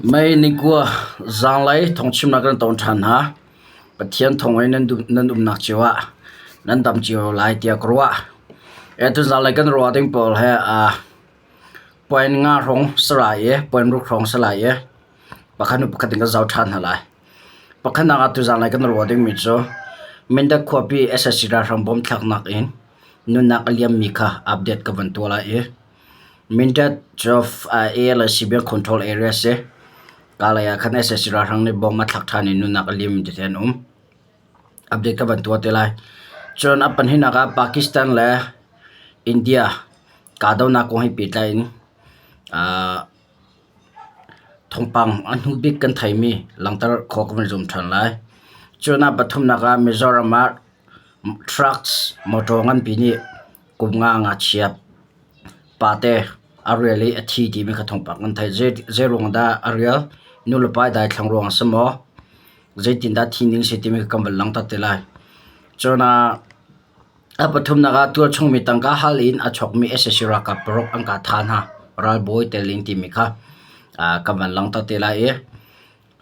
Mei nikua zaanglei thawngchimnak kan ton ṭhan hna. Pathian thawng in nan umnak cio ah nan dam cio lai tiah ka ruah. Atu zaanglei kan ruah ding pawl he point nga hrawng si lai i point ruk hrawng si lai i pakhat hnu pakhat in kan zoh ṭhan hna lai. Pakhatnak ah tu zaanglei kan ruah dingmi cu Mindat khuapi sac ralhrang bom thlaknak in nunnak a liammi kha update ka van tuah lai i Mindat cu A le CBN control area si. Kalay ah khan sac ralhrang nih bom a thlak ṭhan i nunnak a liam tete an um. Update ka van tuah te lai. Cun a pahnihnak ah Pakistan le India kahdohnak kong he pehtlai in thawngpang a hnu bik kan theimi langhter khawh kan van i zuam ṭhan lai. Cun a pathumnak ah Mizoram ah trucks motor nganpi nih kum nga ngakchia pate a rial i a thi timi kha thawngpang kan theih. Zei ruang dah a rial? Nulepa i daithlang ruang a si maw? Zeitindah thi ning si timi kha kan van langhter te lai. Cun a pathumnak ah tualchung mi tangka hal in a chawkmi sac ralkap paruk an kah thah hna. Ralbawi tel in timi kha kan van langhter te lai i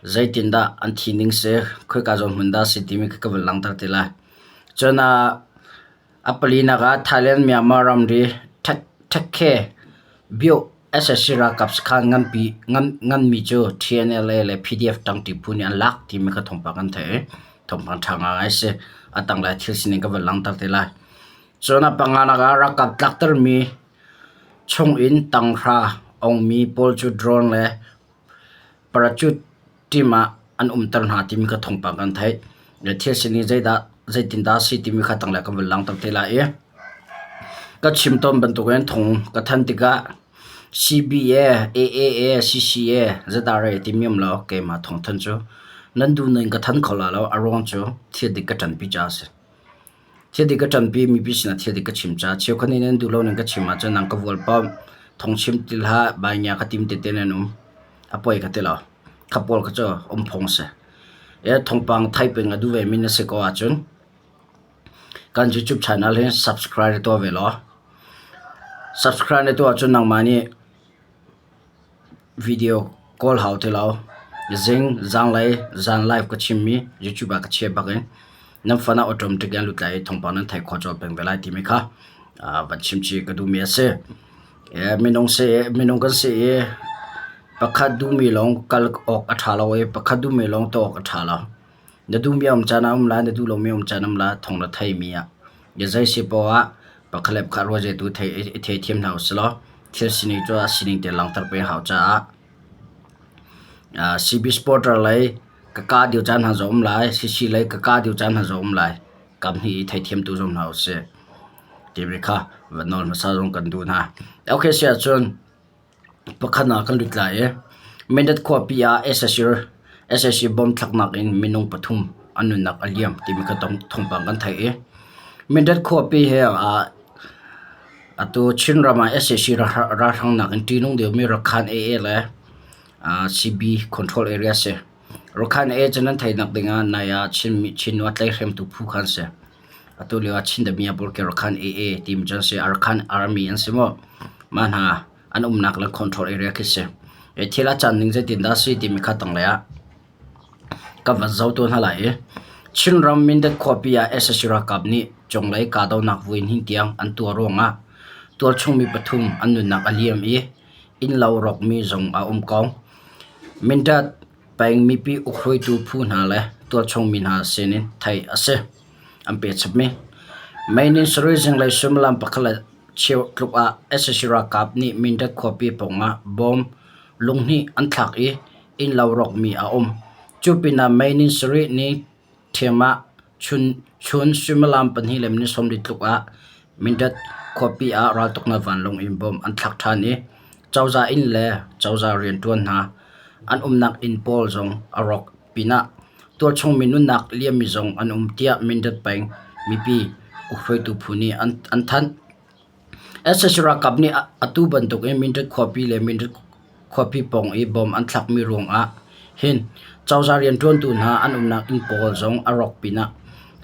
zeitindah an thi ning si, khoika zawn hmun dah a si timi kha ka van langhter te lai. Cun a palinak ah Thailand Myanmar ramri Ṭhekkhe Bioh sac ralkap sakhan nganmi cu TNLA le PDF ṭangṭi phu nih an lak timi kha thawngpang kan theih i thawngpang ṭha ngaingai a si. A tanglei thil sining ka van langhter te lai. Cun a panganak ah ralkap tlaktermi chungin tanghra ongmi pawl cu drone le Parachute team ah an umter hna timi kha thawngpang kan theih. Thil sining zeidah zeitindah a si timi kha tanglei kan van langhter te lai i ka chim tawn bantukin thawng ka thanh tikah CBA, AAA, CCA ZRA timi um lo keimah thawngthanh cu nan duh ning ka thanh kho lai lo a ruang cu thil dik ka ṭanpi caah a si. Thil dik ka ṭanpi mipi sinah thil dik ka chim caah cheukhat nih nan duh lo ning ka chim ahcun nang ka vualpamh thawngchim ti hlah baingia ka tim tete nan um. A poi ka ti lo. Kha pawl kha cu um phung a si. Thawngpang theih peng a duh vemi na si ko ahcun kan YouTube channel hi subscribe tuah ve law subscribe na tuah ahcun nangmah nih Video kawl hau ti lo. Zing, zanglei, zan live ka chimmi YouTube ah ka chia bak i nan phone ah automatic in lut lai i thawngpang nan theih khawh colh peng ve lai timi kha van chim chih ka duhmi a si. Minung si minung kan si i pakhat duhmi lawng kal awk a ṭha lo i pakhat duhmi lawng tuah awk a ṭha lo. Na duhmi a um caan a um lai, na duh lomi a um caan a um lai, thawng na theimi ah. Zei si poah ah pakhat le pakhat ruahzeitu i theithiam hna usih law thil sining cu a sining te langhter peng hau caah CB supporter lei ka kah dih caan hna zong um lai, CC lei ka kah dih caan hna zong um lai. Kam hnih i theithiam tu zong hna usih. Timi kha va nawl hmasa zong kan duh hna. Okay si ahcun Pakhat ah kan lut lai i Mindat khuapi ah sac bomb thlaknak in minung pathum an nunnak a liam timi kha thawngpang kan theih i Mindat khuapi he atu Chinram ah sac ralhrang nakin ṭihnung deuhmi Rakhan AA le CB control area a si. Rakhan AA cu nan theihnak ding ah nai ah Chin nu a tlaihhremtu phu kha an si. Atu lio ah Chin damiah pawl khi Rakhan AA timi cu an si. Rakhan Army an si maw? Mah hna an umnak le control area khi si. Thil a can ning zeitin dah si timi kha tanglei ah kan van zoh tu hna lai i Chinram Mindat khuapi ah sac ralkap nih cunglei kahdohnak vui hnih tiang an tuah ruangah tualchung mi pathum an nunnak a liam i innlo rawkmi zong a um ko. Mindat peng mipi ukhruaitu phu hna le tualchung mi hna sinin theih a si. An pe chapmi. Mei nih sarih zinglei suimilam pakhat le cheu tluk ah sac ralkap nih Mindat khuapi pawngah bom lunghnih an thlak i innlo rawkmi a um. Cu pinah May ni sarih ni ṭhiam ah chun suimilam pahnih le minute 40 tluk ah Mindat khuapi ah raltuknak vanlawng in bom an thlak ṭhan i cozah inn le cozah rianṭuan hna an umnak inn pawl zong a rawk pinah tualchung mi nunnak liammi zong an um tiah Mindat peng mipi ukhruaitu phu nih an thanh. Sac ralkap nih atu bantukin Mindat khuapi le Mindat khuapi pawng i bom an thlakmi ruangah hin cozah rianṭuantu hna an umnak inn pawl zong a rawk pinah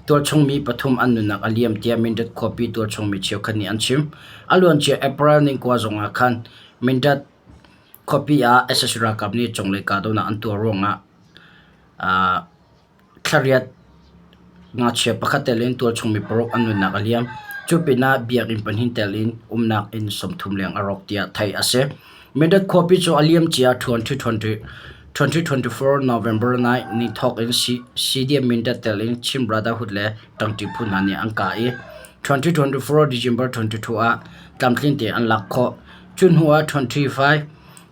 tualchung mi pathum an nunnak a liam tiah Mindat khuapi tualchung mi cheukhat nih an chim. A luancia April ni kua zongah khan Mindat. Khuapi ah sac ralkap nih cunglei kahdohnak an tuah ruangah thlariat ngakchia pakhat tel in tualchung mi paruk an nunnak a liam. Cu pinah biakinn pahnih tel in umnak inn 30 leng a rawk tiah theih a si. Mindat khuapi cu a liamcia 2024 November 9 ni thawk in CDM Mindat tel in Chin Brotherhood le ṭangṭi phu hna nih an kah i 2024 December 22 ah tlamtling tein an lak khawh. Cu hnu ah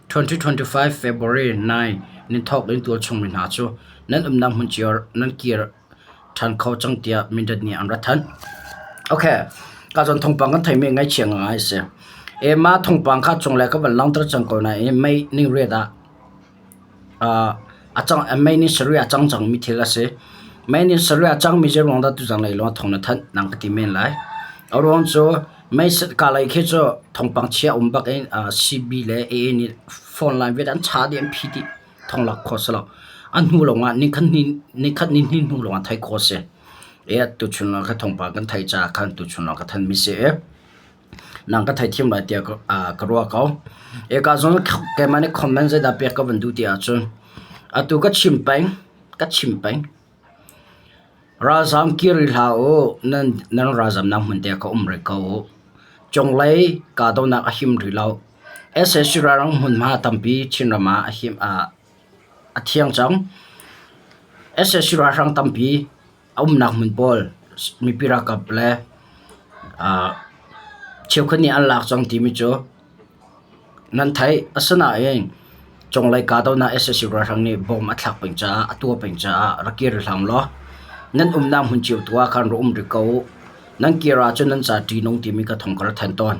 2025 February 9 ni thawk in tualchung mi hna cu nan umnak hmun cio nan kir ṭhan kho cang tiah Mindat nih an rat than. Okay, ka zawn thawngpang kan theimi ngaihchia ngai a si. E mah thawngpang kha cunglei ka van langhter cang ko nain mei ning riat ah a cang mei ning sarih ah a cang cangmi thil a si. Mei ning sarih ah a cangmi zeiruang dah tuzan lei lawng thawng na thanh nang ka ti men lai. A ruang cu mei ka lei khi cu thawngpang chia um bak in CB le AA nih phone line vialte an cha dih an phi dih thawng lak khawh si lo. A hnu lawng ah nikhat nikhat ni hnih hnu lawng ah theih khawh a si. E tuchun lawng kha thawngpang kan theih caah khan tuchun lawng ka thanmi si i nang ka theithiam lai tiah ka ruah ko. Eka zong keimah nih comment zeidah pek ka van duh ti ahcun atu ka chim peng ka chim peng. Ralzam kir rih hlah u, nan nan ralzamnak hmun te ka um rih ko u. Cunglei kahdohnak a him rih lo. Sac ralrang hmunhma tampi Chinram ah a him a thiang cang. Sac ralhrang tampi a umnak hmun pawl mipi ralkap le cheukhat nih an lak cang timi cu nan theih. Asinain cunglei kahdohnak sac ralhrang nih bom a thlak peng caah a tuah peng caah rak kir hlah law nan umnak hmun cio tu ah khan rak um rih ko u. Nan kir ahcun nan ca ṭihnung timi ka thong ka rak thanh tawn.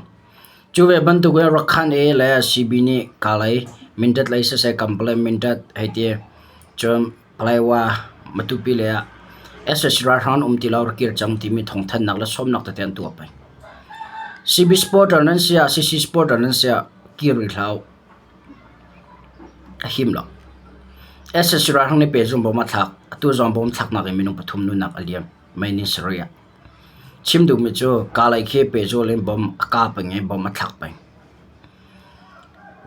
Cu ve bantuk in Rakhan A le CB nih Kalay, Mindat lei siseh Kampale Mindat hei ti cun Paletwa, Matupi lei ah sac ralhrang an um ti lo rak kir cang timi thawngthanhnak le sawmnak tete an tuah peng. CB supporter nan si ah CC supporter nan si ah kir rih hlah u. A him lo. Sac ralhrang nih pehzung bom a thlak. Atu zong bom thlaknak in minung pathum nunnak a liam. Mei nih sarih ah. Chim duhmi cu Kalay khi pehzul in bom a kah peng i bom a thlak peng.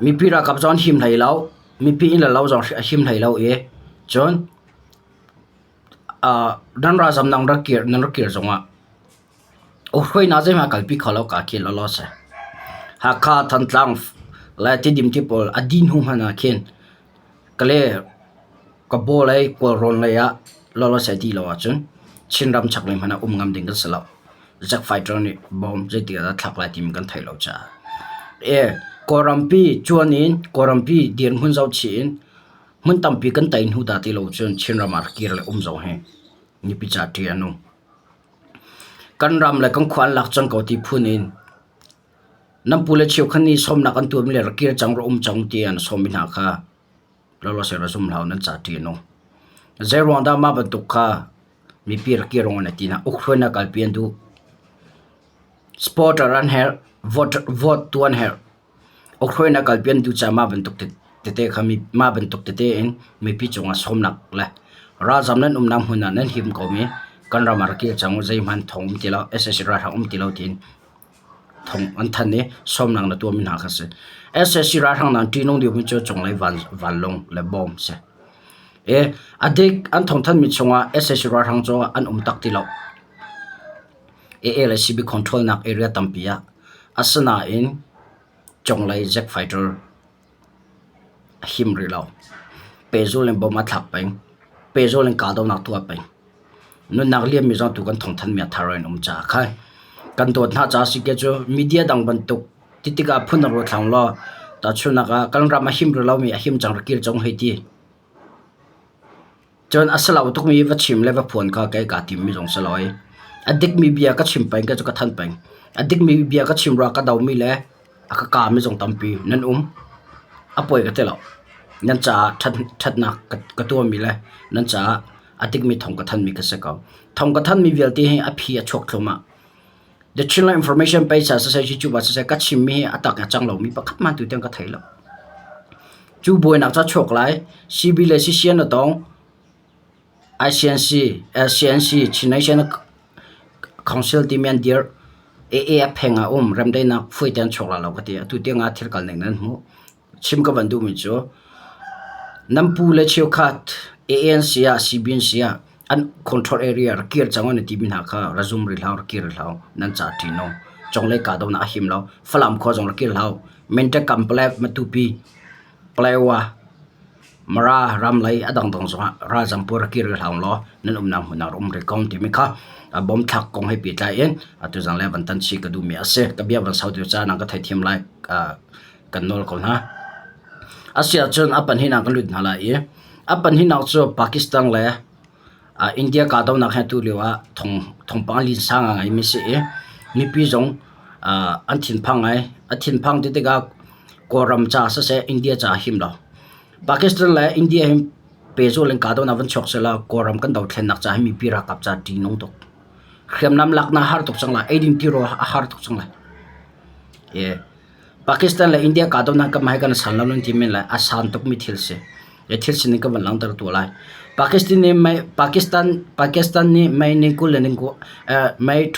Mipi ralkap zong an him hlei lo. Mipi inn le lo zong a him hlei lo i cun nan ralzam nan rak kir nan rak kir zongah hruainak zeihmanh a kalpi kho lo ka khi lawlaw si. Hakha, Thantlang le Tidim ti pawl a dih hnu hmanh ah khin Kale Kabaw lei Kawlrawn lei ah lawlaw si a dih lo ahcun Chinram chaklei hmanh ah um ngam ding kan si lo. Jet fighter nih bomb zeitik ah dah thlak lai timi kan theih lo caah. E Kawlrampi cuan in Kawlrampi dirhmun zohchih in hmun tampi kan tei hnu dah ti lo cun Chinram ah rak kir le um zong hi mipi ca ṭih a nung. Kan ram le kan khua an lak cang ko ti phun in nan pu le cheukhat nih sawmnak an tuahmi le rak kir cang rak um cang ti an sawmmi hna kha lawlaw seh ra zum hlah u nan ca ṭih a nung. Zeiruang dah mah bantuk kha mipi rak kir an ti hna ukhruainak kalpi an duh. Supporter an herh, vote vote tu an herh. Ukhruainak kalpi an duh caah mah bantuk tete kha mah bantuk tete in mipi cungah sawmnak le ralzam nan umnak hmun ah nan him ko mi kan ram ah rak kir cang u zeihmanh thawng um ti lo sac ralhrang um ti lo tiin thawng an thanh i sawmnak na tuahmi hna kha a si. Sac ralhrang nan ṭihnung deuhmi cu cunglei vanlawng le bawm a si. I a dik an thawngthanhmi chungah sac ralhrang cu an um tak ti lo. AA le CB control nak area tampi ah asinain cunglei jet fighter a him rih lo. Pehzul in bom a thlak peng. Pehzul in kahdohnak tuah peng. Nunnak liammi zong tu kan thawngthanhmi a thar in um caah khan kan dawt hna caah si ke cu media dang bantuk ti tikah phun dang ruat hlah law tahchunhnak ah kan ram a him rih lomi a him cang rak kir cang hei ti. Cun a si lo tukmi va chim le va phuan kha kei kaa timmi zong si lo i a dikmi bia ka chim peng kei cu ka thanh peng. A dikmi bia ka chim ruangah ka domi le a ka kaami zong tampi nan um. A poi ka ti lo. Nan caah ṭhatnak ka tuahmi le nan caah a dikmi thawng ka thanhmi ka si ko. Thawng ka thanhmi vialte hi a phi a chuak thluahmah. The Chinland Information page ah siseh, YouTube ah siseh ka chimmi hi a tak in a cang lomi pakhat hmanh tutiang ka thei lo. Cu buainak cu a chuak lai. CB le CCN a tong. ICNC, LCNC, Chin Nation Council timi an dirh. AA a pheng ah um. Remdaihnak fuai te an chuak lai lo ka ti. Atu tiang ah thil kal ning nan hmuh. Chim ka van duhmi cu nan pu le cheukhat ANC ah CBNC ah an control area rak kir cang an timi hna kha ra zum rih hlah rak kir rih hlah nan ca ṭihnung. Conglei kahdohnak a him lo. Falam khua zong rak kir hlah. Mindat Kanpalet Matupi Palawa Mara ram lei a dangdang zongah ralzam pawl rak kir rih hlah law nan umnak hmun ah rak um rih ko timi kha bom thlak kong he pehtlai in atu zanlei van tan chih ka duhmi a si. Ka bia van sau deuh caah nang ka theithiam lai kan nawl ko hna. A si ahcun a pahnihnak kan lut hna lai i a pahnihnak cu Pakistan le India kahdohnak he atu lio ah thawngpang linsa ngaingaimi a si i mipi zong an thinphang ngai. A thinphang ti tikah Kawlram ca siseh India ca a him lo. Pakistan le India hi pehzulh in kahdohnak van chuak sehlaw Kawlram kan dothlennak ca hi mipi ralkap ca ṭihnung tuk. Hriamnam laknak a har tuk cang lai. Eidin tirawl a har tuk cang lai. Pakistan le India kahdohnak kan hmai kan san lo nan ti men lai. A san tukmi thil si. Hi thil sining ka van langhter tuah lai. Pakistan nih May Pakistan Pakistan nih May ni 20 le ni May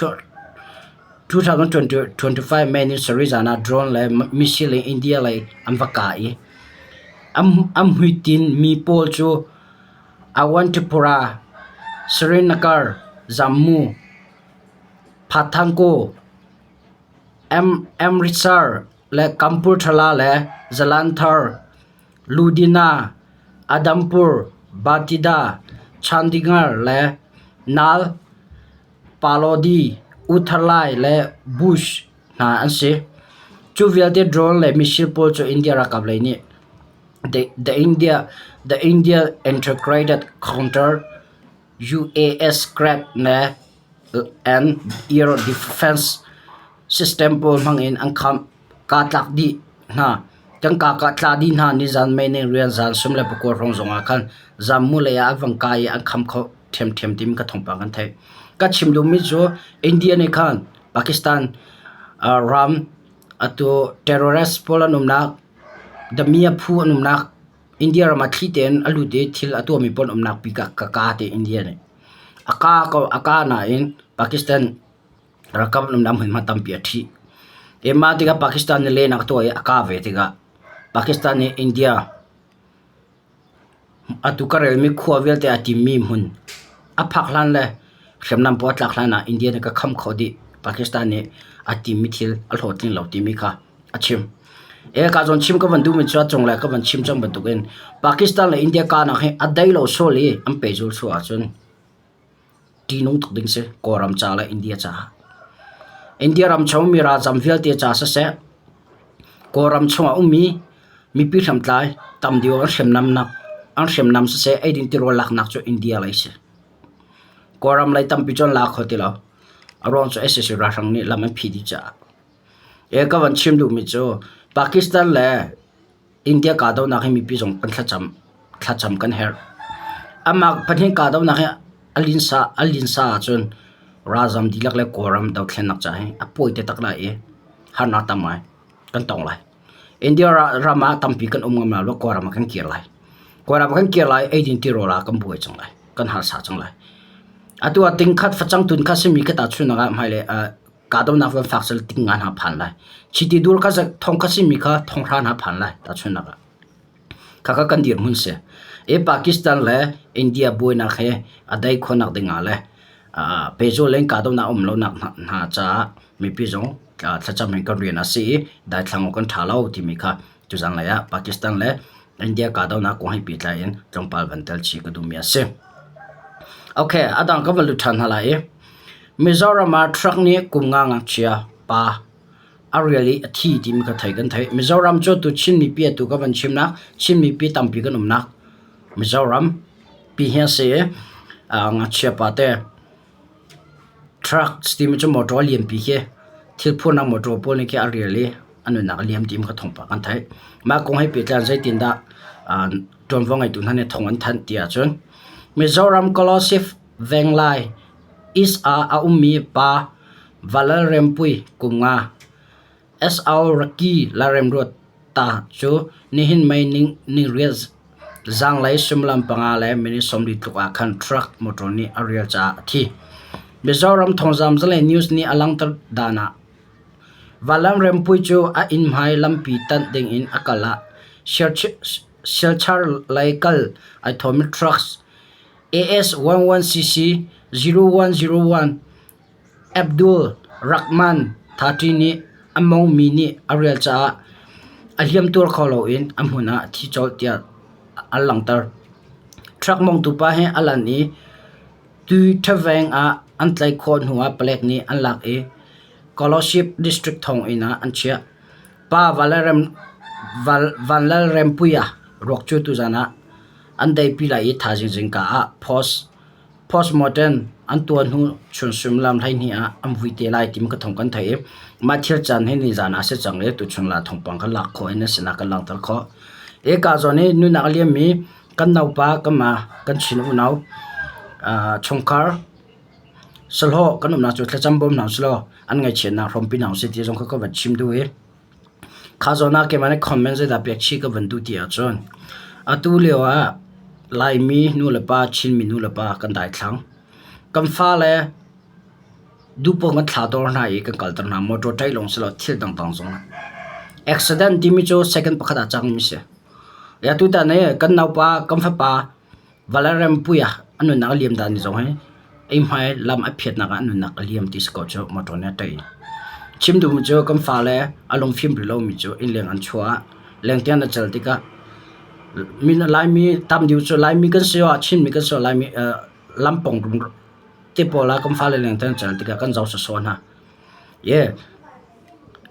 2025 May ni sarih zan ah drone le missile in India lei an va kah i an hmuitinh mi pawl cu Awantipura, Srinagar, Jammu, Pathankot, Amritsar le Kapurthala le Jalandhar, Ludhiana, Adampur, Bathinda, Chandigarh le Nal Palodi, Uttarlai le Bhuj hna an si. Cu vialte drone le missile pawl cu India ralkap lei nih The India Integrated Counter UAS Grab le and Air Defense System pawl hmangin an khamh. Kaa tlak dih hna. Kan kaa ka tla dih hna. Nizan mei ning rian zan 19 hrawng zongah khan Jammu lei ah an vang kai i an kham kho ṭhiamṭhiam timi ka thawngpang kan theih. Ka chim duhmi cu India nih khan Pakistan ram atu terrorist pawl an umnak, damiah phu an umnak India ram ah thli tein a lut i thil a tuahmi pawl an umnak pi ka ka ti India nih. A ka ko a ka nain Pakistan ralkap an umnak hmunhma tampi a ṭhih. Mah tikah Pakistan nih lehnak a tuah i a kah ve tikah Pakistan nih India atu ka relmi khua vialte aa timmi hmun a phak hlan le hriamnam pawl a tlak hlan ah India nih ka kham khawh dih. Pakistan nih a timmi thil a hlawhtling lo timi kha a chim. Ka zawn chim ka van duhmi cu a cunglei ka van chim cang bantukin Pakistan le India kahnak hi a dai lo sual i an pehzul sual ahcun ṭihnung tuk ding si Kawlram ca le India caah. India ram chung mi ralzam vialte ca siseh, Kawlram chungah ummi mipi hriamtlai tam deuh an hriamnam nak an hriamnam siseh eidin tirawl laknak cu India lei si. Kawlram lei tampi cu an la kho ti lo. A ruang cu sac ralhrang nih lam an phih dih caah. Ka van chim duhmi cu Pakistan le India kahdohnak hi mipi zong kan thlacam thlacam kan herh. Amah pahnih kahdohnak hi a linsa a linsa ahcun ralzam dihlak le Kawlram dothlennak ca hi a pawi taktak lai i harnak tam ngai kan tong lai. India ram ah tampi kan um ngam lai lo Kawlram ah kan kir lai. Kawlram ah kan kir lai eidin tirawl ah kan buai cang lai. Kan harsa cang lai. Atu ah tingkhat facang tun khat simi kha tahchunhnak ah hmailei kahdohnak van fak sel ting nga hna phan lai. Chiti dur kha thong kha simi kha thong hra hna phan lai tahchunhnak ah. Khakha kan dirhmun si. E Pakistan le India buainak he a dai khonak ding ah le pehzul in kahdohnak um lonak hna caah mipi zong thlacam in kan rian a si i daithlang awk kan ṭha lo timi kha tuzan lei ah Pakistan le India kahdohnak kong he pehtlai in tlawmpal van tel chih ka duhmi a si. Okay, a dang ka van lut ṭhan hna lai i Mizoram ah truck nih kum nga ngakchia pa a rial i a thi timi kha thei kan theih. Mizoram cu tu Chin mipi atu ka van chimnak Chin mipi tampi kan umnak Mizoram pi hi a si i ngakchia pa te truck timi cu motor lianpi khi thil phurnak motor pawl nih khi a rial i a nunnak a liam timi kha thawngpang kan theih. Mah kong he pehtlai in zeitindah ṭuanvo ngeitu hna nih thawng an thanh ti ahcun Mizoram Kolasib Venglai East ah a ummi pa Valalrempui kum nga S.O. Raki Lalremruata cu nihin May niriat zanglei suimilam 5 le minute 40 tluk ah khan truck motor nih a rial caah a thi. Mizoram thawngzam zalei news nih a langhter dan ah Valamrempui cu a inn hmai lampi tanh dingin a kal ah. Silchar lei kal ai thawmi trucks AS-11CC 0101 Abdul Rahman Thati nih a mongmi nih a rel caah a hliamtuar kho loin a hmun ah a thi colh tiah an langhter. Truck mongtu pa hi a lan i Tuithaveng ah an tlaih khawh hnuah palek nih an lak i Kolasib District thonginn ah an chiah. Pa Vanlalrempuia ruak cu tuzan ah an deipi lai i thaizing zingka ah postmortem an tuah hnu chun suimilam 12 ah an vui te lai timi ka thawng kan theih i mah thil caan hi nizan ah a si cang i tuchun la thawngpang kan lak khawh i na sinah kan langhter khawh. Hika zawn hi nunak a liammi kan naupa kan ma kan chin unau chungkhar sahlawh kan umnak cu thlacam bawm hna usih law an ngaihchiatnak hrawmpi hna usih ti zong kha ka van chim duh i kha zawn ah keimah nih comment zeidah pek chih ka van duh ti ahcun atu lio ah Laimi nulepa Chinmi nulepa kan daithlang. Kan fale duhpaoh kan thla dawr hna i kan kalter hna motor ṭaih lawng si lo thil dangdang zong ah. Accident timi cu second pakhat ah cangmi si. Atutan hi kan naupa kan fapa Valerempuia a nunnak a liam dan ni zong hi ei hmai lam a phiatnak ah a nunnak a liam ti si ko cu motor nih a ṭaih. Chim duhmi cu kan fale a lungfim rih lomi cu innleng an chuah ah lengtiang an cal tikah Laimi tam deuh cu Laimi kan si ah Chinmi kan si ah Laimi lampawng te pawl ah kan fale lengtiang an cal tikah kan zoh sawsawh hna.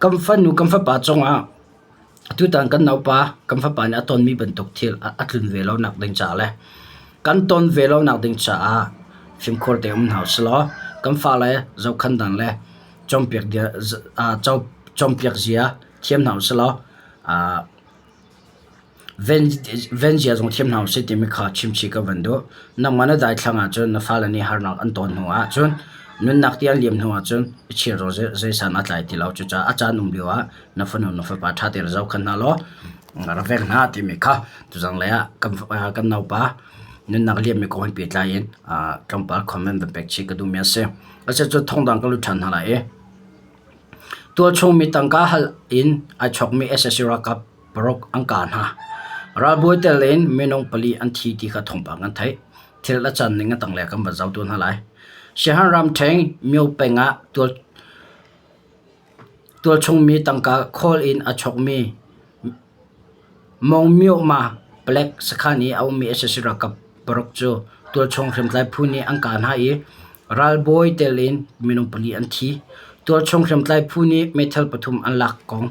Kan fanu kan fapa cungah Tutan kan naupa kan fapa nih a tonmi bantuk thil a tlun ve lonak ding caah le kan ton ve lonak ding caah fimkhur te um hna usih law kan fale zohkhan dan le cawnpiak zia thiam hna usih law Venzia zong thiam hna usih timi kha chimchih ka van duh. Nangmah na daithlang ahcun na fale nih harnak an ton hnu ahcun nunnak ti an liam hnu ahcun i chir zong zeisan a tlai ti lo. Cucaah a caan um lio ah na fanu na fapa ṭha tein zohkhenh hna law rak veng hna timi kha tuzanglei ah kan naupa nunnak liammi kong he pehtlai in tlawmpal comment van pek chih ka duhmi a si. Asiahcun thawngdang ka lut ṭhan hna lai i tualchung mi tangka hal in ai chawkmi sac ralkap Paruk an kah hna. Ralbawi tel in minung pali an thi ti kha thawngpang kan theih. Thil a can ning a tanglei kan van zoh tu hna lai. Siahan ramṭheng Myo peng ah tualchungmi tangka khawl in a chawkmi Mong Myo Ma palek sakhan i a ummi sac ralkap paruk cu tualchung hriamtlai phu nih an kah hna i ralbawi tel in minung pali an thi. Tualchung hriamtlai phu nih meithal pathum an lak kong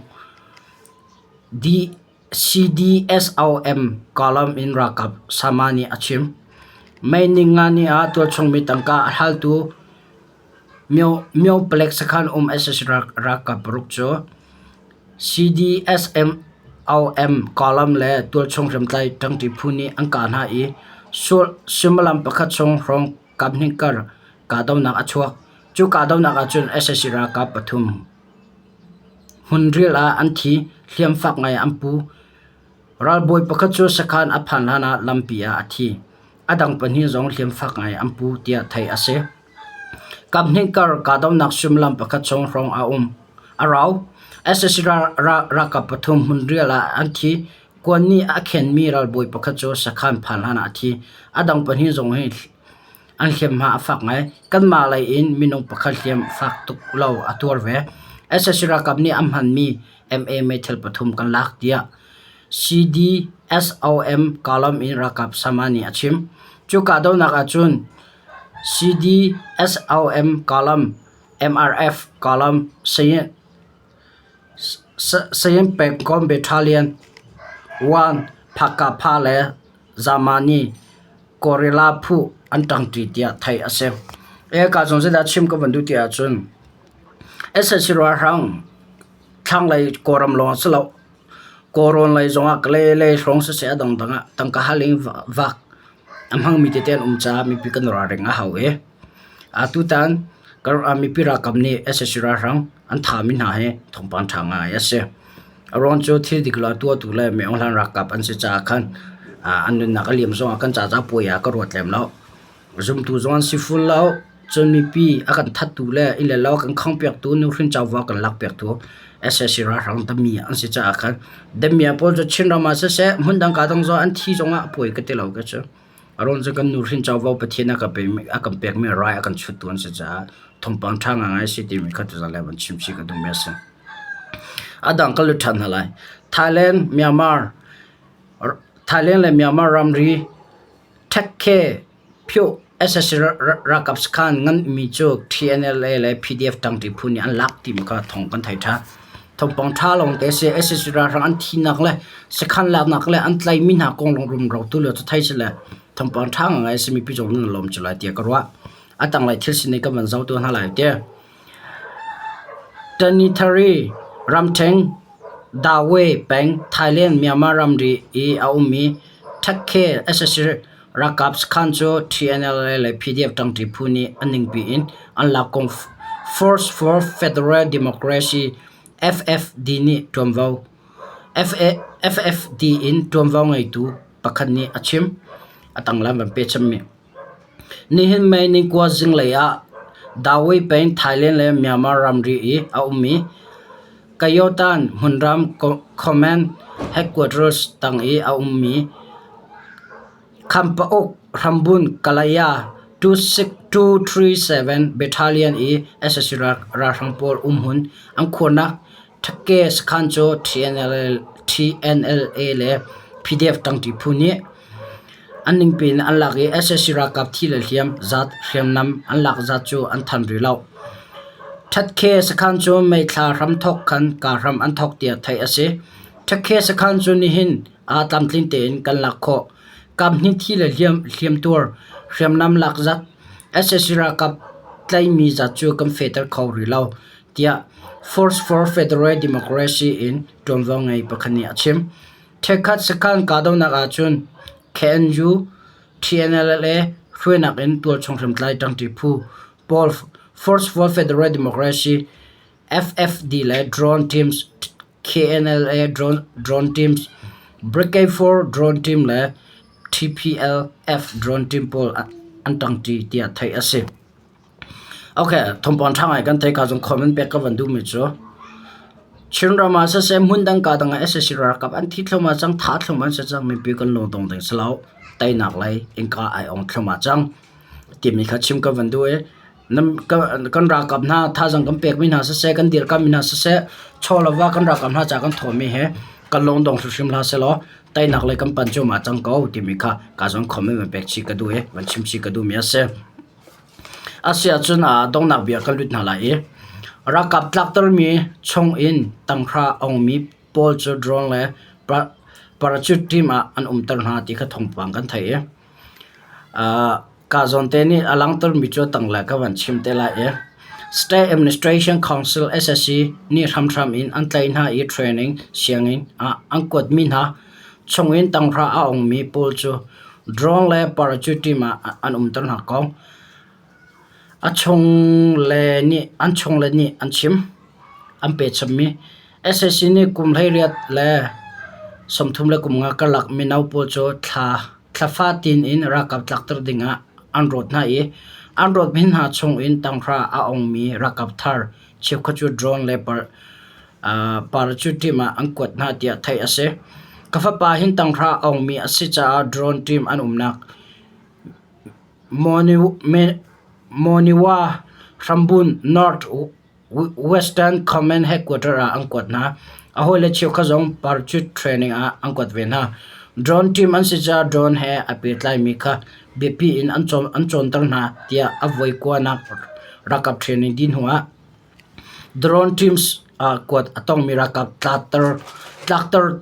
CDSOM column in ralkap Sama nih a chim. May ninga ni ah tualchungmi tangka a haltu Myo palek sakhan um sac ralkap paruk cu CDSOM column le tualchung hriamtlai ṭangṭi phu nih an kah hna i suimilam pakhat chung hrawng kaphnih kar kahdohnak a chuak. Cu kahdohnak ahcun sac ralkap pathum Hmunrial ah an thi, hliamfak ngai an pu. Ralbawi pakhat cu sakhan a phan hlanah lampi ah a thi. A dang pahnih zong hliamfak ngai an pu tiah theih a si. Kaphnih kar kahdohnak suimilam pakhat chung hrawng a um. A rau. Sac ralkap pathum hmunrial ah an thi. Kuan nih a khenmi ralbawi pakhat cu sakhan phan hlanah a thi. A dang pahnih zong hi An hliamhma a fak ngai. Kanmah lei in minung pakhat hliam fak tuk lo a tuar ve. Sac ralkap nih an hmanmi MA meithal pathum kan lak tiah CDSOM column in ralkap Sama nih a chim. Cu kahdohnak ahcun CDSOM column, MRF column, Sayin pengkomh Battalion 1, Phakka le Zamani Guerrilla phu an ṭangṭi tiah theih a si. Hika zong zeidah chim ka van duh ti ahcun sac ralhrang thlanglei Kawlram lawng si lo Kawlrawn lei zongah Kalay lei hrawng siseh a dangdang ah tangka hal in vak a hmangmi tete an um caah mipi kan ralring a hau i atutan mipi ralkap nih sac ralhrang an thami hna hi thawngpang ṭha ngai a si. A ruang cu thil dik lo a tuahtu le mi Aung Hlan ralkap an si caah khan an nunnak a liam zongah kan ca caah puai ah ka ruat lem lo. Zumtu zong an si ful lo. Cun mipi a kan thattu le inn le lo a kan khangpiaktu nuhrin covo a kan lakpiaktu sac ralhrang dami an si caah khan damiah pawl cu Chinram ah siseh hmundang kaa dang zong an thi zongah a pawi ka ti lo ka cu. A ruang cu kan nuhrin covo Pathian a kan pekmi rai a kan chuttu an si caah thawngpang ṭha ngaingai a si timi kha tuzaan le van chim chih ka duhmi a si. A dang ka lut ṭhan hna lai. Thailand, Myanmar, Thailand le Myanmar ramri ṭhekkhe Phyoh sac ralkap sakhan nganmi cu TNLA le PDF ṭangṭi phu nih an lak timi kha thawng kan thei ṭhan. Thawngpang ṭha lawngte a si. Sac ralhrang an thihnak le sakhan laknak le an tlaihmi hna kong lawng rumro tu lio cu thei si le thawngpang ṭha ngaingai a simi pi zong nan lawm cu lai tiah ka ruah. A tanglei thil sining kan van zoh tu hna lai ti. Tanithari ramṭheng Dawei peng Thailand Myanmar ramri i a ummi Ṭhekkhe sac Ralkap sakhan cu TNLA le PDF ṭangṭi phu nih a ningpi in an lak kong Force for Federal Democracy FFD nih ṭuanvo FFD in ṭuanvo ngeitu pakhat nih a chim. A tanglam van pe chimmi. Nihin May ni 9 zinglei ah Dawei peng Thailand le Myanmar ramri i a ummi Kayotan hmunram Command Headquarters tang i a ummi Khampauk hrambun Kalaya 237 Battalion i sac ralhrang pawl umhmun an khuarnak Ṭhake sakhan cu TNLA le PDF ṭangṭi phu nih an ningpi in an lak i sac ralkap thi le hliam zat hriamnam an lak zat cu an thanh rih lo. Ṭhatkhe sakhan cu May thla hramthawk khan kahram an thawk tiah theih a si. Ṭhatkhe sakhan cu nihin ah tlamtling tein kan lak khawh. Kaphnih thi le hliamtuar hriamnam lak zat sac ralkap tlaihmi zat cu kan fehter kho rih lo, tiah Force for Federal Democracy in ṭuanvo ngei pakhat nih a chim. Ṭhenkhat sakhan kahdohnak ahcun KNU, TNLA hruainak in tualchung hriamtlai ṭangṭi phu pawl Force for Federal Democracy FFD le Drone Teams KNLA Drone Teams, Brigade 4 Drone Team le TPLF Drone Team pawl an ṭangṭi tiah theih a si. Okay, thawngpang ṭha ngai kan thei ka zong comment pek ka van duhmi cu Chinram ah siseh hmundang ka dang ah sac ralkap an thi thluahmah cang, thah thluahmah an si cang, mipi kan lungdong ding si lo. Teinak lei innka ai ong thluahmah cang timi kha chim ka van duh i kan ralkap hna thazaang kan pekmi hna siseh, kan dirkammi hna siseh, chaw le va kan ralkap hna ca kan thawhmi he kan lungdong hrimhrim hlah sehlaw teinak lei kan panh cuahmah cang ko timi kha ka zong comment van pek chih ka duh i van chim chih ka duhmi a si. Asiahcun donghnak bia kan lut hna lai i ralkap tlaktermi chungin tanghra ongmi pawl cu drone le parachute team ah an umter hna ti kha thawngpang kan theih i ka zawnte nih a langhtermi cu tanglei ka van chim te lai i State Administration Council SSC nih hramhram in an tlaih hna i training sianginn ah an kuatmi hna chungin tanghra a ongmi pawl cu Drone le parachute team ah an umter hna ko. A chungle nih an chungle nih an chim. An pechammi sac nih kum 18 le 30 le karlak mino pawl cu thla thla fatin in ralkap tlakter dingah an rawt hna i an rawtmi hna chungin tanghra a ongmi ralkap thar cheukhat cu drone le parachute team ah an kuat hna tiah theih a si. Ka fapa hin tanghra a ongmi a si caah drone team an umnak Monywa hrambun North Western Command Headquarter ah an kuat hna. A hawile cheukhat zong parachute training ah an kuat ve hna. Drone team an si caah drone he a pehtlaimi kha biapi in an cawnter hna tiah a voi kuanak ralkap training dih hnuah Drone teams ah kuat a tongmi ralkap tlakter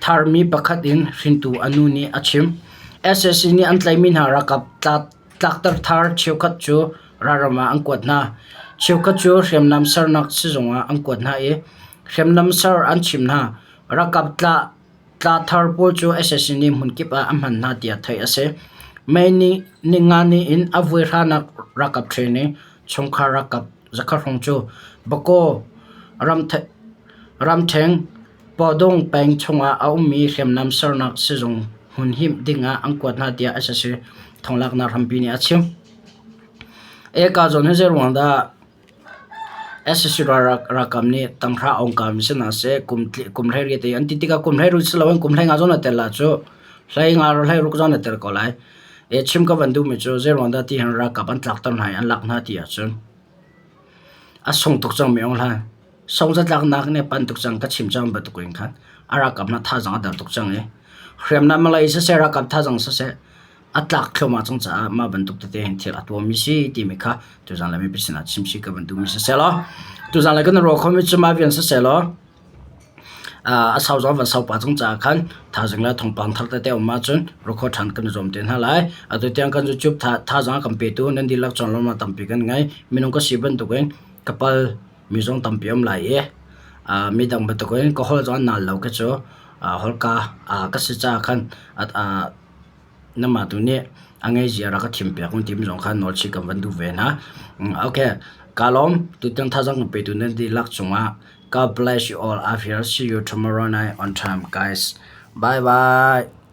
tharmi pakhat in hringtu a nu nih a chim. Sac nih an tlaihmi hna ralkap tlakter thar cheukhat cu ralram ah an kuat hna. Cheukhat cu hriamnam sernak sizung ah an kuat hna i hriamnam ser an chim hna. Ralkap tla thar pawl cu sac nih hmunkip ah a hman hna tiah theih a si. May ninga ni in a voi hranak ralkap training Chungkhar ralkap zakhat hrawng cu Bakaw ramṭheng Pawdung peng chungah a ummi hriamnam sernak sizung hmun himh dingah an kuat hna tiah sac thawnglaknak hrampi nih a chim. E ka zawn hi zei ruang dah SSC ralkap nih tanghra aung kami si hna seh kum kum 18 i an ti tikah kum 12 si loin kum 15 zong na tel ah cu 15 16 zong na tel ko lai. E chim ka van duhmi cu zei ruang dah ti hin ralkap an tlakter hna i an lak hna ti ahcun a sung tuk cangmi aung hlan song zatlaknak nih a pan tuk cang ka chim cang bantuk in khan a ralkap hna thazaang a der tuk cang i hriamnam malay siseh ralkap thazaang siseh a tlak thluahmah cang caah mah bantuk tete hin thil a tuahmi si timi kha tuzaan le mipi sinah chim si ka van duhmi siseh law tuzaan le kan ruah khomi cu mah vian siseh law a sau zong van sau pa cang caah khan thaizing le thawngpang thar tete um ahcun ruakhua ṭhan kan i zuam te hna lai. Atu tiang kan YouTube thazaang a kan petu nan dihlak conglawmhnak tampi kan ngei. Minung ka si bantukin ka pal mi zong tampi um lai i midang bantukin ka holh zong an nal lo khi cu holhka ka si caah khan Namah tu nih a ngeizia rak ka thimpiak un timi zong kha nawlchih kan van duh ve hna. Okay, ka lawm. Tutan thazaang kan petu nan dihlak cungah God bless you all. I will see you tomorrow night on time, guys. Bye bye.